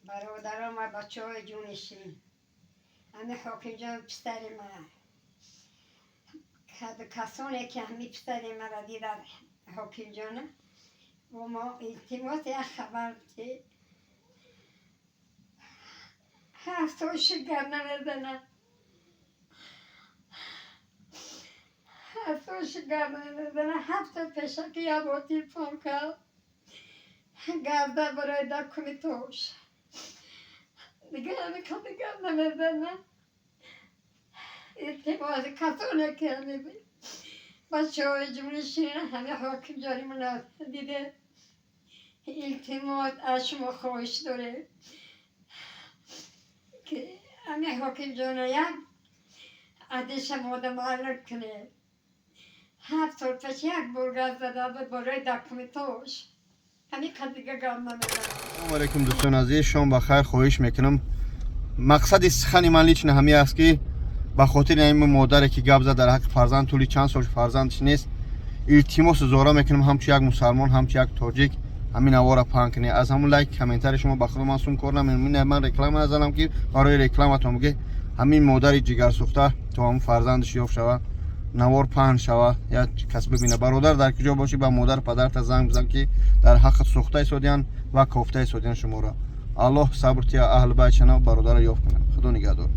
Бародарам ва бачаҳои ҷонишин, ҳами Ҳокимҷон, писари ман, касоне ки ҳами писари мара дидад, Ҳокимҷона, бо мо илтимос, як хабар ки 7 сол шигар намезанад, 7 сол шигар намезанад. 7 сол пешаки як бор телефон кард, гап зад барои документош. Дига ҳами касе гап намезанад. Илтимос, касоне ки ҳами бачаҳои ҷонишин, ҳами Ҳокимҷони мана диде, илтимос, аз шумо хоҳиш дорем, ки ҳами Ҳокимҷона як адиша мода маълум кунед. 7 сол пеш як бор гап зада буд барои документош, ҳами қад, дига гап намезанад. Салому алейкум, дӯстони азиз, шом ба хайр. Хоҳиш мекунам, мақсади сухани ман лично ҳамин аст, ки ба хотири ҳамин модаре, ки гап зад дар ҳаққи фарзанд, тӯли чанд сол фарзандш нест, илтимосу зора мекунам, ҳамчун як мусалмон, ҳамчун як тоҷик, ҳамин навора паҳн кунед. Аз ҳамун лайк, комментарий шумо ба худо ман сум кор намекунам. Ман реклама назанам, ки барои рекламатон буге. Ҳамин модари ҷигарсӯхта то ҳамун фарзандаш ёфт шава, навор паҳн шава, як кас бибина. Бародар, дар куҷо бошӣ, ба модар, падарта занг бизан, ки дар ҳаққат сӯхта истодиян ва кофта истодиян шуморо. Аллоҳ сабр тия, аҳли байтшана, бародара ёфт кунад. Худо нигаҳдор.